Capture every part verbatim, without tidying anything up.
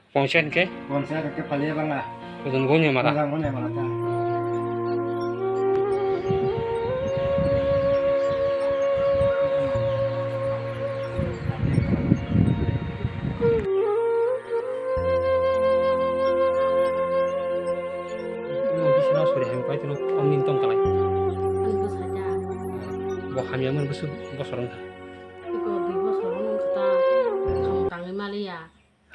Ponchayat hwnkhe? Ponchayat hwnkhe Phalia Bangla. Ujung Gonia Mara. Ujung Gonia Mara ta. Bisina sori hai pai tino omni tong kalai. Ani bwsai ta. Bo hamya man bwswk bosor wngkha. Iko dui bosor wngkha ta. Tong tangwi maliya.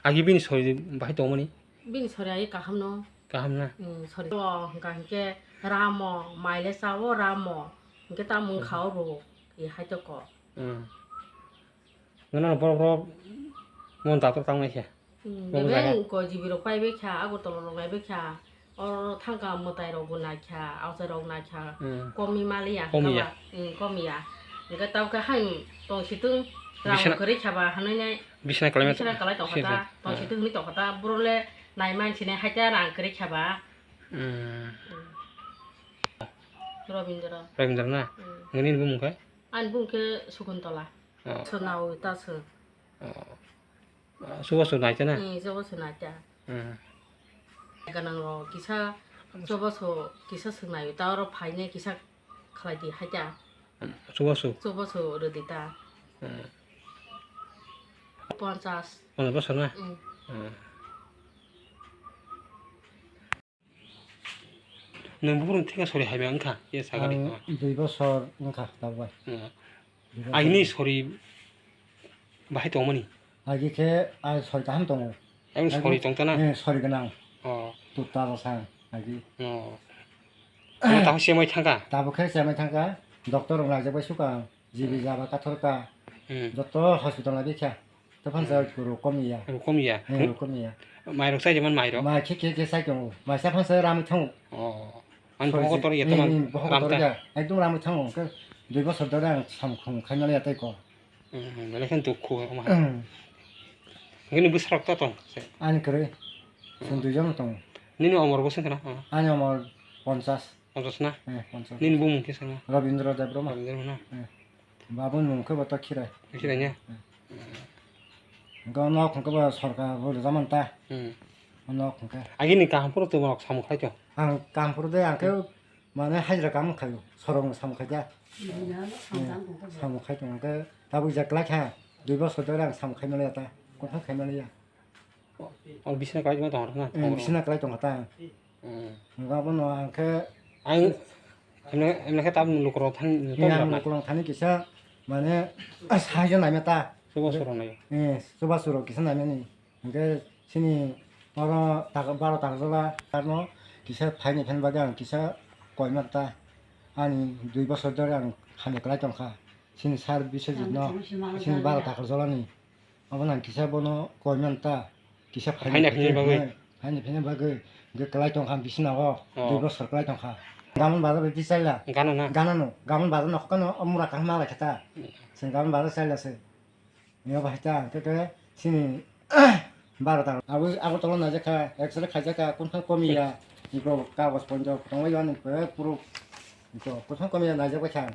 Agi bini sori bahai tongmani? Bini sori agi kaham no. Kaham na? Hmm, sori. O hwnkha hinkhe ramo, maile chao ramo. Hinkhe ta mungkha o rwo. E hai to ko. Hmm. Nono borok rok mon doctor tang nai khe. Hmm, bebeng ko jibi rok pai bai kha, Agartala rok nai bai kha. Oro thangkha mwtai rok bo naikha, auchai rok naikha, hmm, komi maliya, komiya. Hwnkhe ba, hmm, komiya. Hwnkhe tamo khe haino tongsitung rang bisna kwrwi kha ba hanwi nai. Bisna kwlaima bisna kwlai tongkha ta, hmm, tongsitung hwnwi tongkha ta, borok le nai mansinai hai ta rang kwrwi kha ba. Hmm. Hmm. Robindra. Robindra na? Hmm. Nini bumung khe? Ani bumung khe Sukuntola. Oh. Swnao ta sw. Oh. Ah, chubachu naikhe na? Hmm, chubachu naikhe. Hmm. Ganang rok kisa chubachu kisa swngnai, ta oro phainai kisa khlai di hai ta. Hmm, chubachu? Chubachu rwdi ta. Hmm. Ponchas. Ponchas bosor na? Hmm. Hmm. Nwng buphuru thika sori hai bai wngkha, ye sagari. Ang dui bosor wngkha tabuk bai. Hmm. Dui bosor. Agini sori bahai tongmani? Agi khe ai sori kaham tongo. Ang sori tongtana? Eh, sori gwnang. Oh. Tutta bwsang agi. Oh. Ano tabuk semai thangkha? Tabuk khe semai thangkha. Doctor rok naijak bai sukha ang. G B jaba kathorkha. Hmm. Joto hospital naibikha. Tei phansa rok komiya. Rok komiya. Eh, rok komiya. Mai rok chai man mai rok. Mai khe khe khe chai tongo. Mai sa phansa ramwi thango. Oh. Ani bohok kotor ya teman. Bohok kotor ya. Ekdom ramwi thango. Khe dui bosor dore ang samkhung khaimani ya tei ko. Hmm, belai khe dukhu ama. Hmm. Ngini bwsarok to tong. Ani kwrwi. Chwng dui jon tong. Nini omor bwswk khna? Ani omor ponchas. Ponchas na? Eh, ponchas. Nini bumung khe sanga? Rabindra Debbarma. Rabindra na? Eh. Babuni mung khe bo to Khirai. Khirai na? Eh. Hwnkhe o nok hwnkhe bo sorkar bo rijamani ta. Hmm. O nok hwnkhe. Agini kaham phuru tongma rok samung khlai tong? Ang kaham phuru de ang khe mane hajra kaham khaio. Sorong samung khai da. Hmm. Eh, samung khai tong hwnkhe tabuk ja klai kha. Dui bosor dore ang samung khai maliya ta. Kothang khai maliya. O bisina kwlai tongma tong na? Hmm, bisina kwlai tong ta. Hmm. Hwnkhe abono ang khe ang emne, emne khe tabuk lukurok thani, eh, ang lukurok thani kisa mane sahaijo naima ta. Chubachu rok nai. Eh, chubachu rok kisa naimani. Hwnkhe chini oro taka, baro taka jola arno kisa phaini phan bagwi ang kisa koima ta. Ani dui bosor dore ang hamya kwlai tongkha. Chini sir Biswajit no, chini baro taka jolani. Abono ang kisa bono koimani ta, kisa phaina phaina bagwi. Phaina phaina bagwi, hwnkhe kwlai tongkha bisina o, oh, dui bosor kwlai tongkha. Gaman bazar bai bichaila. Gana na? Gana no, gaman bazar no hokano o mura kaham malai khe ta. Hmm. Chwng gaman bazar chaila se. Yo bahai ta, hwnkhe khe chini baro ta. Abo, abo tolo naijak kha, X-ray khaijak kha, kunthang komiya, iko kagoj ponjo tongwi ani puro, iko kunthang komiya naijak bai kha.